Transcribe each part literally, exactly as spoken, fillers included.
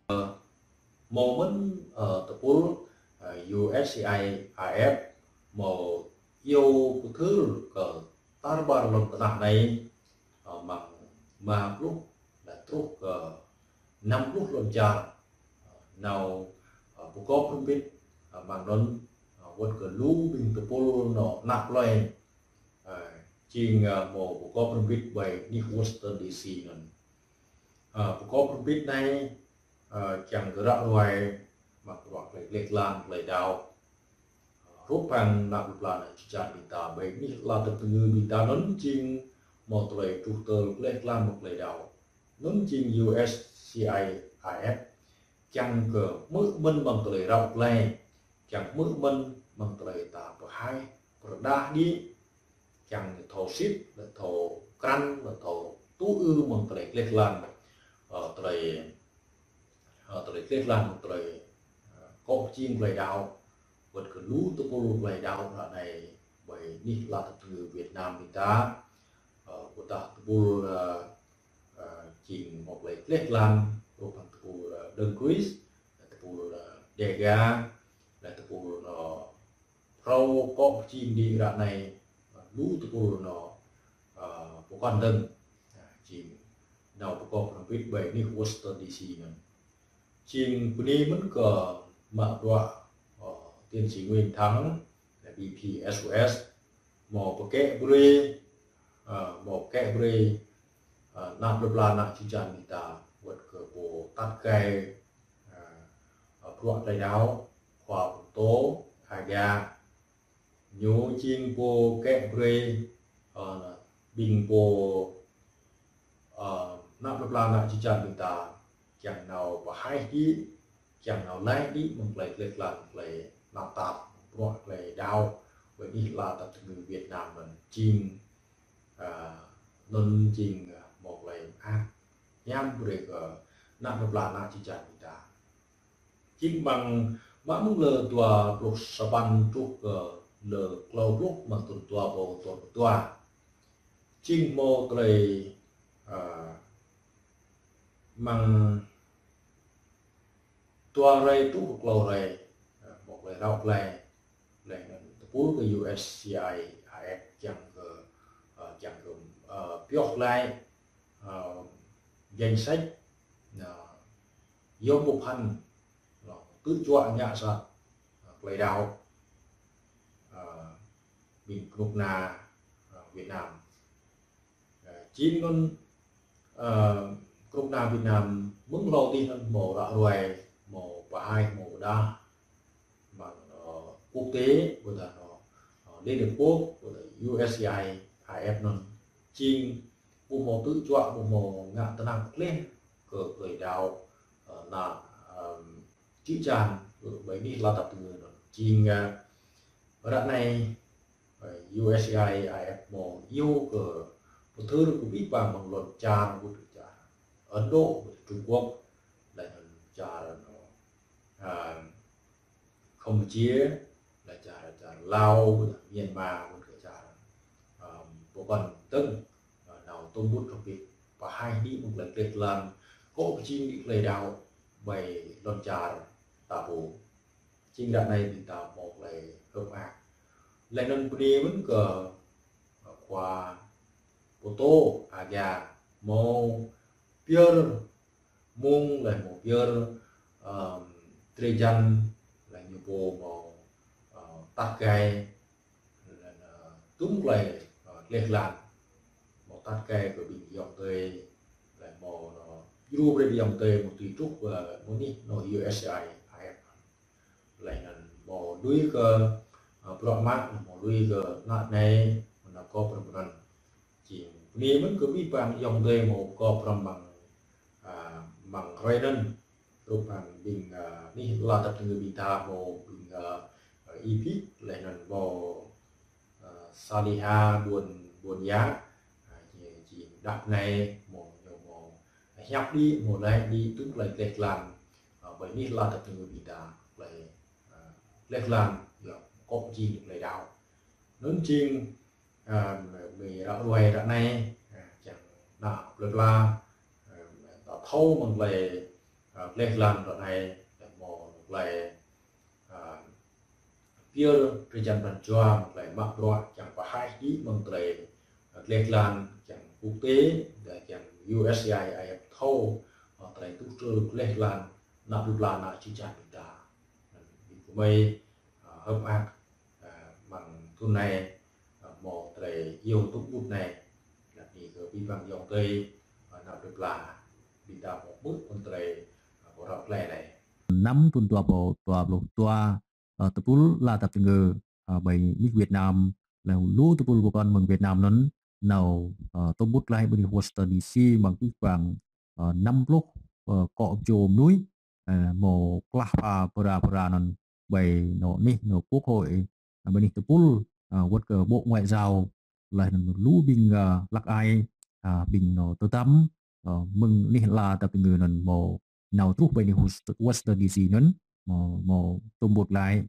Hmâo mơ̆n, ơ, tơpul, ơ, USCIRF hmâo iâu pơthưr kơ tar ƀar lŏn tơnah anai, ơ, mơ̆ng rơma pluh laih truh kơ năm pluh lŏn čar, ơ, nao, ơ, pơgop hrŏm hơbĭt, ơ, mơ̆ng anŭn, ơ, wơ̆t kơ lu ƀing tơpul nao năp lơi, ơ, jing, ơ, hmâo pơgop hrŏm hơbĭt ƀơi anih Washington D C anŭn. Ơ, pơgop hrŏm hơbĭt anai, ơ, kiăng kơ ră ruai mă bruă tơlơi gleh glan tơlơi đaŏ. Hrup hăng ană plơi pla ană čư̆ čan ƀing ta ƀơi anih ala tơpơngư ƀing ta anŭn jing hmâo tơlơi truh tơl gleh glan mă tơlơi đaŏ. Anŭn jing USCIRF kiăng kơ hmư̆ mơ̆n mơ̆ng tơlơi ră ruai, kiăng hmư̆ mơ̆n mơ̆ng tơlơi ta pơhaih, pơrơđah đĭ, kiăng thâo sĭt, laih thâo krăn, laih thâo tŭ ư mơ̆ng tơlơi gleh glan, ơ, tơlơi, ơ, tơlơi gleh glan, tơlơi, ơ, kŏ pơjing tơlơi đaŏ, wơ̆t kơ lu tơpul tơlơi đaŏ ră anai ƀơi anih ala tơpơngư Việt Nam ƀing ta, ơ, ƀôdah tơpul, ơ, ơ, jing hmâo tơlơi gleh glan, hrup hăng tơpul, ơ, Đấng Christ, tơpul, ơ, Đêga, laih tơpul, ơ, phrâo kŏ pơjing đĭ ră anai, ơ, lu tơpul nao, ơ, pơkŏn dơ̆ng, ơ, jing nao pơgop hrŏm hơbĭt ƀơi anih Washington D C anŭn. Jing bơni mơ̆n kơ mă bruă, ơ, tiến sĩ Nguyễn Thắng, laih B P S O S, hmâo pơkĕ brơi, ơ, hmâo pơkĕ brơi, ơ, ană plơi pla ană čư̆ čan ƀing ta, wơ̆t kơ pô tat gai, ơ, ơ, bruă tơlơi đaŏ, khua pơtô, Aga, ñu jing pô kĕ brơi, ơ, ƀing pô, ơ, ană plơi pla ană čư̆ čan ƀing ta, kiăng nao pơhaih đĭ, kiăng nao laĭ đĭ mơ̆ng tơlơi gleh glan, tơlơi tơnap tap, bruă tơlơi đaŏ, ƀơi anih ala tơpơngư Việt Nam anŭn jing, ơ, anŭn jing, ơ, hmâo tơlơi mơak hiam brơi kơ ană plơi pla ană čư̆ čan ƀing ta. Jing mơ̆ng, mă mơ̆ng lơ dua pluh sapăn truh kơ lơ klâo pluh mơ̆ng thun dua rơbâo dua pluh dua. Jing hmâo tơlơi, ơ, mơ̆ng dua hrơi truh klâo hrơi, ơ, hmâo tơlơi ră ruai, laih anŭn tơpul kơ USCIRF kiăng kơ, ơ, kiăng kơ, ơ, pioh glaĭ, ơ, danh sách, ơ, yom pơphan, ơ, tơjuă ngă sat, ơ, tơlơi đaŏ, ơ, ƀing kơnuk kơna, ơ, Việt Nam. Ơ, jing anŭn, ơ, kơnuk kơna Việt Nam mơ̆ng hlâo adih anŭn hmâo ră ruai, hmâo pơhaih, hmâo pơrơđah mơ̆ng, ơ, quốc tế, ƀôdah, ơ, ơ, Liên Hiệp Quốc, ƀôdah USCIRF anŭn. Jing ƀu hmâo tơjuă, ƀu hmâo ngă tơnap gleh kơ tơlơi đaŏ, ơ, ană, ơ, čư̆ čan, ơ, ƀơi anih ala tơpơngư anŭn. Jing, ơ, ră anai, ơ, USCIRF hmâo iâu kơ pơthưr kơ abih bang mơ̆ng lŏn čar, ƀu djơ̆ čar Ấn Độ, ƀu djơ̆ Trung Quốc, laih anŭn čar, ơ, Campuchia, laih čar, čar Lào, ƀu djơ̆ Myanmar, ƀu djơ̆ čar, ơ, pơkŏn dơ̆ng, ơ, nao tơƀut rơbit pơhaih đĭ mơ̆ng tơlơi gleh glan, kŏ pơjing đĭ tơlơi đaŏ ƀơi lŏn čar ta pô. Jing ră anai ƀing ta hmâo tơlơi hơ̆k mơak. Laih anŭn bơni mơ̆n kơ, ơ, khua pơtô Aga hmâo pơyơr mông laih hmâo pơyơr, ơ, drơi jăn laih ñu pô hmâo, ơ, tat gai, laih anŭn, ơ, tŭm tơlơi, ơ, gleh glan, hmâo tat gai kơ ƀing ayŏng adơi, laih hmâo, ơ, djru brơi ƀing ayŏng adơi hmâo tui truh, ơ, mơ̆ng anih anŭn USCIRF. Laih anŭn hmâo lui kơ, ơ, bruă mă, hmâo lui kơ ană anai, mơ̆ng ană gŏp hrŏm anŭn. Jing bơni mơ̆n kơ abih bang ayŏng adơi hmâo gŏp hrŏm mơ̆ng, ơ, mơ̆ng hrơi anŭn. Hrup hăng ƀing, ơ, anih ala tơpơngư ƀing ta hmâo ƀing, ơ, ơ, Ipik, laih anŭn hmâo, ơ, Saliha Buôn, Buôn Yă, ơ, jing, jing đah anai hmâo ñu hmâo hiăp đĭ, hmâo laĭ đĭ tŭm tơlơi gleh glan, ơ, ƀơi anih ala tơpơngư ƀing ta, tơlơi, ơ, gleh glan, yua kŏ pơjing tơlơi đaŏ. Anŭn jing, ơ, mơi ră ruai ră anai, ơ, kiăng ană plơi pla, ơ, ta thâo mơ̆ng tơlơi, Gleh glan ră anai, hmâo gleh, a, pơyơr drơi jan pran jua, mơ̆ng gleh mă bruă kiăng pơhaih đĭ mơ̆ng gleh, a, gleh glan kiăng quốc tế, đa kiăng U S C I S thâo, a, gleh truh tơl gleh glan, ană plơi pla ană čư̆ čan ƀing ta. Ƀing gơmơi, a, hơ̆k mơak, a, mơ̆ng thun anai, a, hmâo gleh iâu tŭ ƀut anai, lăp ni kơ ƀing ƀăng yŏng tơi, a, ană plơi pla, ƀing ta hmâo ƀuh mơ̆ng gleh, a, pơrăp gleh anai. Năm thun dua rơbâo dua pluh dua, a, tơpul ala dap tơngơ, a, ƀơi anih Việt Nam, lĕ lu tơpul pơkŏn mơ̆ng Việt Nam anŭn, nao, a, tŭ ƀut gleh ƀơi anih Washington D C mơ̆ng ƀing ƀăng, a, năm pluh, a, kŏ pơjô mơnuih, a, hmâo klah pha pơra pơra anŭn ƀơi anŏ anih, anŏ quốc hội, a, ƀơi anih tơpul, a, wơ̆t kơ Bộ Ngoại giao, laih anŭn lu ƀing, a, hlăk ai, a, ƀing anŏ tơdăm, a, mơ̆ng anih ala dap tơngơ anŭn hmâo nao truh ƀơi anih Washington D C anŭn, hmâo, hmâo tŭ ƀut gleh,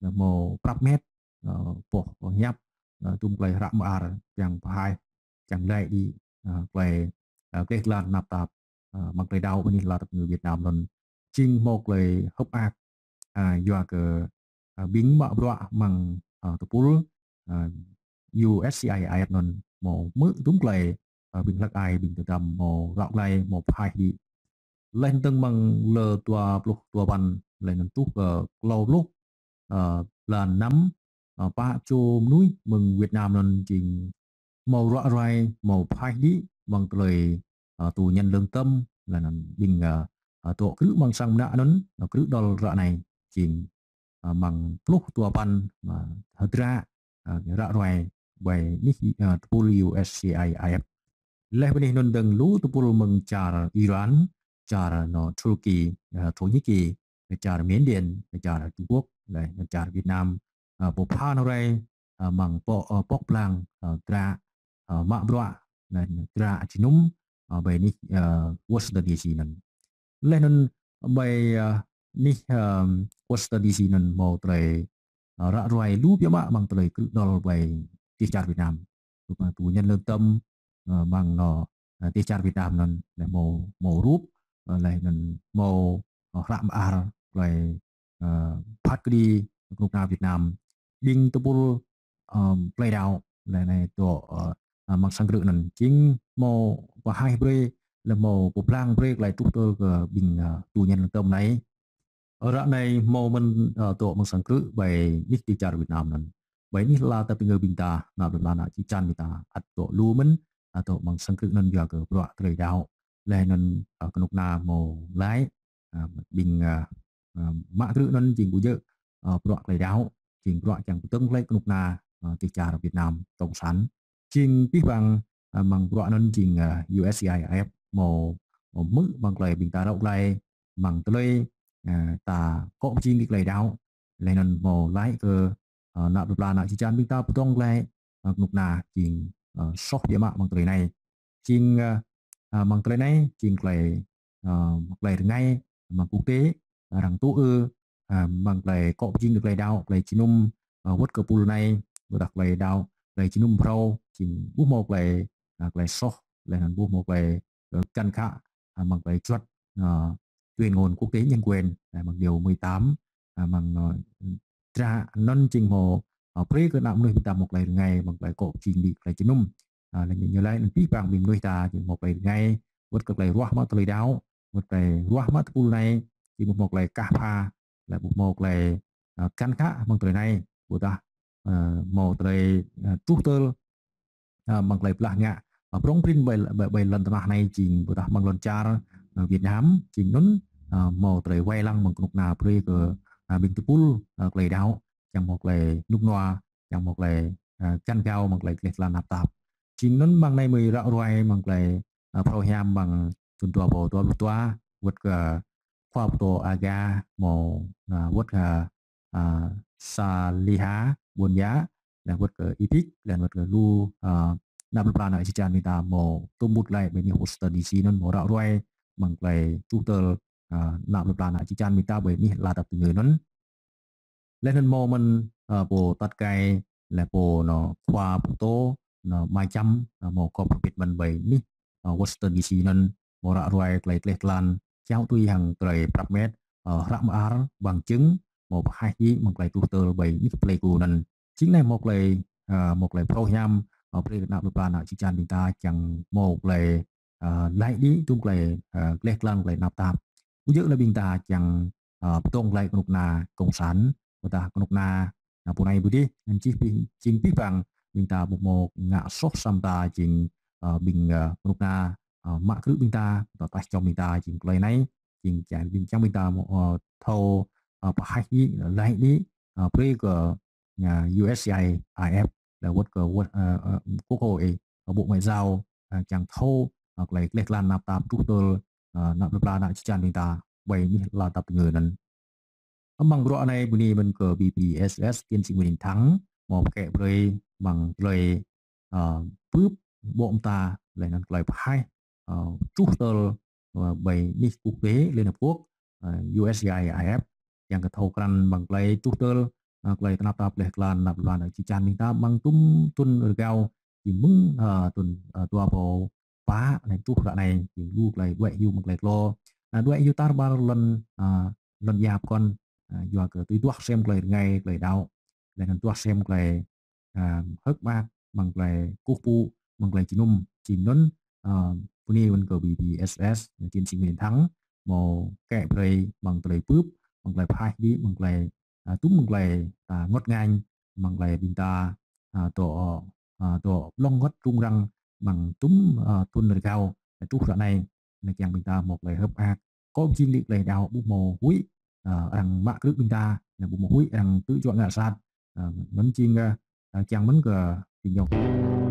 hmâo prăp met, a, boh, boh hiăp, a, tŭm gleh hră mơar, kiăng pơhaih, kiăng laĭ đĭ, a, gleh, a, gleh glan tơnap tap, a, mơ̆ng gleh đaŏ ƀơi anih ala dap tơngơ Việt Nam anŭn. Jing hmâo gleh hơ̆k mơak, a, yua kơ, a, ƀing mă bruă mơ̆ng, a, tơpul, a, U S C I S anŭn hmâo hmư̆ tŭm gleh, a, ƀing hlăk ai, ƀing tơdăm hmâo ră gleh, hmâo pơhaih đĭ. Laih dơ̆ng mơ̆ng lơ dua pluh dua păn, laih anŭn truh kơ klâo pluh, a, blan năm, a, pă čô mơnuih mơ̆ng Việt Nam anŭn jing hmâo ră ruai, hmâo pơhaih đĭ mơ̆ng gleh, a, tù nhân lương tâm, laih anŭn ƀing, a, a, dŏ krư̆ mơ̆ng sang mơnă anŭn, a, krư̆ đŏl ră anai jing, a, mơ̆ng pluh dua păn, a, hơdră, a, ră ruai ƀơi anih, a, tơpul U S C I S. Laih ƀơi anih anŭn dơ̆ng lu tơpul mơ̆ng čar Iran, čar anŏ Turkey, a, Thổ Nhĩ Kỳ, kơ čar Miến Điện, kơ čar Trung Quốc, laih anŭn čar Việt Nam, a, pơpha nao rai, a, mơ̆ng pŏk, a, pŏk blang, a, hơdră, a, mă bruă, laih anŭn hơdră jơnum, a, ƀơi anih, a, Washington D C anŭn. Laih anŭn ƀơi, a, anih, a, Washington D C anŭn hmâo gleh, a, ră ruai lu biă mă mơ̆ng gleh krư̆ đŏl ƀơi dêh čar Việt Nam. Tŭ, a, tù nhân lương tâm, a, mơ̆ng anŏ, a, dêh čar Việt Nam anŭn, laih hmâo, hmâo rup, a, laih anŭn hmâo, a, hră mơar, gleh, a, phat kơđi kơnuk kơna Việt Nam. Ƀing tơpul, a, gleh đaŏ, laih anai dŏ, a, a, mơ̆ng sang krư̆ anŭn jing hmâo pơhaih brơi, laih hmâo pơblang brơi gleh truh tơl kơ ƀing, a, tù nhân lương tâm anai. Ră anai hmâo mơ̆n, a, dŏ mơ̆ng sang krư̆ ƀơi anih dêh čar Việt Nam anŭn. Ƀơi anih ala dap tơngơ ƀing ta, ană plơi pla ană čư̆ čan ƀing ta, ăt dŏ lu mơ̆n, a, dŏ mơ̆ng sang krư̆ anŭn yua kơ bruă gleh đaŏ. Laih anŭn, a, kơnuk kơna hmâo laĭ, a, ƀing, a, a, mă krư̆ anŭn jing ƀu djơ̆, a, bruă gleh đaŏ, jing bruă kiăng pơdơ̆ng glaĭ kơnuk kơna, a, dêh čar Việt Nam Cộng sản. Jing pih păng, a, mơ̆ng bruă anŭn jing, a, U S C I S hmâo, hmâo hmư̆ mơ̆ng gleh ƀing ta ră gleh, mơ̆ng tơlơi, a, ta akŏ pơjing đĭ gleh đaŏ. Laih anŭn hmâo laĭ kơ, a, ană plơi pla ană čư̆ čan ƀing ta pơdơ̆ng glaĭ, a, kơnuk kơna jing, a, soh biă mă mơ̆ng tơlơi anai. Jing, a, a, mơ̆ng tơlơi anai, jing gleh, a, gleh rơngai, mơ̆ng quốc tế, arăng tŭ ư, a, mơ̆ng gleh akŏ pơjing đĭ gleh đaŏ, gleh jơnum, a, wơ̆t kơ pul anai, ƀôdah gleh đaŏ, gleh jơnum phrâo, jing ƀu hmâo gleh, a, gleh soh, laih anŭn ƀu hmâo gleh, a, kăn khă, a, mơ̆ng gleh juăt, a, tuyên ngôn quốc tế nhân quyền, a, mơ̆ng điều mười tám, a, mơ̆ng, a, hơdră anŭn jing hmâo, a, brơi kơ ană mơnuih ƀing ta hmâo gleh rơngai, mơ̆ng gleh akŏ pơjing đĭ gleh jơnum. A, laih anŭn ñu laĭ anŭn pih păng ƀing mơnuih ta jing hmâo gleh rơngai, wơ̆t kơ gleh ruah mă tơlơi đaŏ, wơ̆t gleh ruah mă tơpul anai, jing ƀu hmâo gleh kah pha, laih ƀu hmâo gleh, a, kăn khă mơ̆ng tơlơi anai, ƀôdah, a, hmâo tơlơi, a, truh tơl, a, mơ̆ng gleh blah ngă, a, prŏng prin ƀơi, ƀơi, ƀơi lŏn tơnah anai jing ƀôdah mơ̆ng lŏn čar, a, Việt Nam, jing anŭn, a, hmâo tơlơi wai lăng mơ̆ng kơnuk kơna brơi kơ, a, ƀing tơpul, a, gleh đaŏ, kiăng hmâo gleh rơnŭk rơnua, kiăng hmâo gleh, a, găn gao mơ̆ng gleh, gleh glan tơnap tap. Jing anŭn mơ̆ng anai mơi ră ruai mơ̆ng gleh, a, phrâo hiam mơ̆ng thun dua rơbâo dua pluh dua, wơ̆t kơ khua pơtô Aga hmâo, a, wơ̆t kơ, a, Saliha Buôn Yă, laih wơ̆t kơ Y Bhik, laih wơ̆t kơ lu, a, ană plơi pla ană čư̆ čan ƀing ta hmâo tŭ ƀut glaĭ ƀơi anih Washington D C anŭn hmâo ră ruai mơ̆ng gleh truh tơl, a, ană plơi pla ană čư̆ čan ƀing ta ƀơi anih ala dap tơngơ anŭn. Laih anŭn hmâo mơ̆n, a, pô tat kai, laih pô anŏ khua pơtô, anŏ mai čăm, a, hmâo gŏp hơbĭt mơ̆n ƀơi anih, a, Washington D C anŭn, hmâo ră ruai gleh, gleh glan, čao tui hăng tơlơi prăp met, ơ, hră mơar, bằng chứng, hmâo pơhaih hĭ mơ̆ng tơlơi truh tơl ƀơi anih Pleiku anŭn. Jing anai hmâo tơlơi, ơ, hmâo tơlơi phrâo hiam, ơ, brơi kơ ană plơi pla ană čư̆ čan ƀing ta kiăng hmâo tơlơi, ơ, laĭ đĭ tŭm tơlơi, ơ, gleh glan tơlơi tơnap tap. Ƀu djơ̆ lĕ ƀing ta kiăng, ơ, pơdŏng glaĭ kơnuk kơna cộng sản, ƀôdah kơnuk kơna, ơ, pô anai pô adih, anŭn jing pih, jing pih pang ƀing ta ƀu hmâo ngă soh săm ta jing, ơ, ƀing, ơ, kơnuk kơna, ơ, mă krư̆ ƀing ta, ƀôdah taih čom ƀing ta jing tơlơi anai, jing čang, jing čang ƀing ta hmâo, ơ, thâo, ơ, pơhaih đĭ, laĭ đĭ, ơ, brơi kơ, ơ, USCIS, lĕ wơ̆t kơ wơ̆t, ơ, ơ, quốc hội, ơ, Bộ Ngoại giao, ơ, kiăng thâo, ơ, tơlơi gleh glan tơnap tap truh tơl, ơ, ană plơi pla ană čư̆ čan ƀing ta ƀơi anih ala tơpơngư anŭn. Amăng bruă anai bơni mơ̆n kơ BPSS, tiến sĩ Nguyễn Đình Thắng, hmâo pơkĕ brơi amăng tơlơi, ơ, bưp ƀô̆ mơta, laih anŭn tơlơi pơhaih, ơ, truh tơl, ơ, ƀơi anih quốc tế Liên Hợp Quốc, ơ, USCIS, kiăng kơ thâo krăn amăng tơlơi truh tơl, ơ, tơlơi tơnap tap gleh glan ană plơi pla ană čư̆ čan ƀing ta amăng tŭm thŭn rơgao, jing mơ̆ng, ơ, thŭn, ơ, dua rơbâo pă anai truh ră anai, jing lu tơlơi đuaĭ hyu amăng tơlơi klô. Anai đuaĭ hyu tar ƀar lŏn, ơ, lŏn ia pơkŏn, ơ, yua kơ tui duah sem tơlơi rơngai, tơlơi đaŏ. Laih anŭn duah sem tơlơi, ơ, hơ̆k mơak, amăng tơlơi kơkuh pơpŭ, amăng tơlơi jơnum, jing anŭn, ơ, bơni mơ̆n kơ BPSS, tiến sĩ Nguyễn Đình Thắng, hmâo pơkĕ brơi amăng tơlơi bưp, amăng tơlơi pơhaih đĭ, amăng tơlơi, ơ, tŭm amăng tơlơi ta ngŏt ngañ, amăng tơlơi ƀing ta, ơ, dŏ, ơ, dŏ blŏng ngŏt rŭng răng, amăng tŭm, ơ, thŭn rơgao, truh ră anai, anai kiăng ƀing ta hmâo tơlơi hơ̆k mơak. Kơ jing đĭ tơlơi đaŏ ƀu hmâo huĭ, ơ, arăng mă krư̆ ƀing ta, anai ƀu hmâo huĭ arăng tư̆ juă ngă sat, ơ, anŭn jing, ơ, ơ, kiăng mơ̆n kơ ƀing ñu.